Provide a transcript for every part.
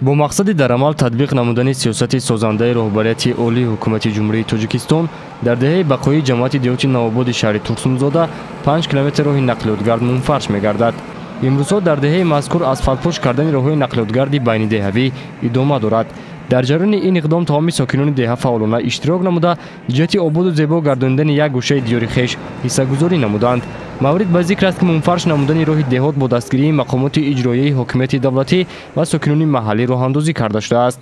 Бо мақсади дар амал татбиқ намудани сиёсати созандаи роҳбарияти олии ҳукумати Ҷумҳурии Тоҷикистон дар деҳаи Бақоии ҷамоати деҳоти Навободи шаҳри Турсунзода 5 километр роҳи нақлиётгард мунфарш мегардад. Имрӯзҳо дар деҳаи мазкур асфалтпӯш кардани роҳҳои нақлиётгарди байнидеҳавӣ идома дорад. Дар ҷараёни ин иқдом тамоми сокинони деҳа фаъолона иштирок намуда, ҷиҳати ободу зебо гардонидани як гӯшаи диёри хеш ҳиссагузорӣ намуданд. Маврид ба зикр аст, ки мунфарш намудани роҳи деҳот бо дастгирии мақомоти иҷроияи ҳокимияти давлатӣ ва сокинони маҳаллӣ роҳандозӣ карда шудааст.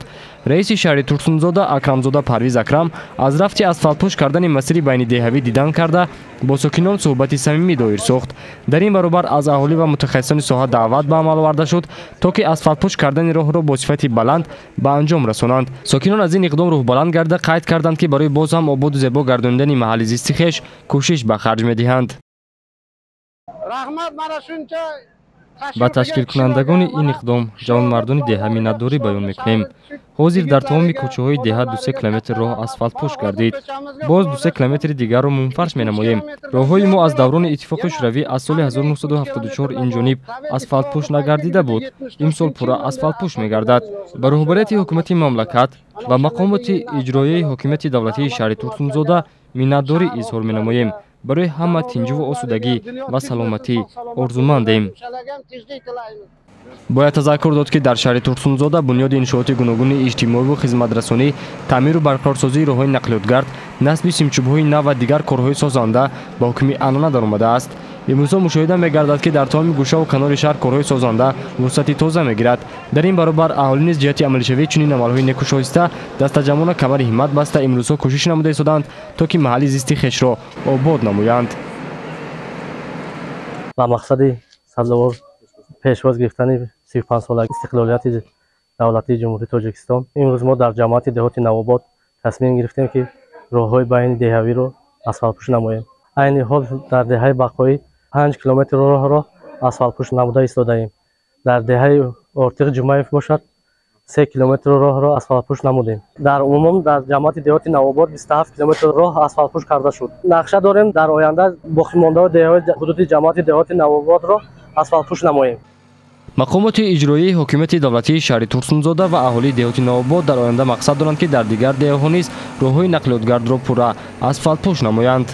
Раиси шаҳри Турсунзода Акрамзода Парвиз Акрам аз рафти асфалтпӯш кардани масири байнидеҳавӣ дидан карда, бо сокинон суҳбати самимӣ доир сохт. Дар ин баробар аз аҳолӣ ва мутахассисони соҳа даъват ба амал оварда шуд, то ки асфалтпӯш кардани роҳро бо сифати баланд ба анҷом расонанд. Сокинон аз ин иқдом рӯҳбаланд гарда қайд карданд, ки барои боз ҳам ободу зебо гардонидани маҳалли зисти хеш кӯшиш ба харҷ медиҳанд. Ба ташкилкунандагони ин иқдом ҷавонмардони деҳа миннатдорӣ баён мекунем. Ҳозир дар тамоми кӯчаҳои деҳа 2-3 километр роҳ асфалтпӯш гардид. Боз 2-3 километри дигарро мунфарш менамоем. Роҳҳои мо аз даврони Иттифоқи Шӯравӣ аз соли 1974 инҷониб асфалтпӯш нагардида буд. Имсол пурра асфалтпӯш мегардад. Ба роҳбарияти ҳукумати мамлакат ва мақомоти иҷроияи ҳокимияти давлатии шаҳри Турсунзода миннатдорӣ изҳор менамоем. Барои ҳама тинҷуву осудагӣ ва саломатӣ орзумандем. Бояд тазаккур дод, ки дар шаҳри Турсунзода бунёди иншооти гуногуни иҷтимоиву хизматрасонӣ, таъмиру барқарорсозии роҳҳои нақлиётгард, насби симчӯбҳои нав ва дигар корҳои созанда ба ҳукми анъана даромадааст. Имрӯзҳо мушоҳида мегардад, ки дар тамоми гӯшаву канори шаҳр корҳои созанда вусъати тоза мегирад. Дар ин баробар аҳолӣ низ ҷиҳати амалишавии чунин амалҳои некӯшоиста дастаҷамъона камари ҳиммат баста имрӯзҳо кӯшиш намуда истоданд, то ки маҳалли зисти хешро обод намоянд. Ба мақсади сазовор пешвоз гирифтани 35-солагии истиқлолияти давлатии Ҷумҳурии Тоҷикистон имрӯз мо дар ҷамоати деҳоти Навобод тасмим гирифтем, ки роҳҳои байни деҳавиро асфалтпӯш намоем. Айни ҳол дар деҳаи Бақоӣ 5 километр роҳро асфалтпӯш намуда истодаем. Дар деҳаи Ортиқ Ҷумаев бошад 3 километр роҳро асфалтпӯш намудем. Дар умум дар ҷамоати деҳоти Навобод 27 километр роҳ асфалтпӯш карда шуд. Нақша дорем дар оянда боқимондаи деҳаҳои ҳудуди ҷамоати деҳоти Навободро асфалтпӯш намоем. Мақомоти иҷроияи ҳокимияти давлатии шаҳри Турсунзода ва аҳолии деҳоти Навобод дар оянда мақсад доранд, ки дар дигар деҳаҳо низ роҳҳои нақлиётгардро пурра асфалтпӯш намоянд.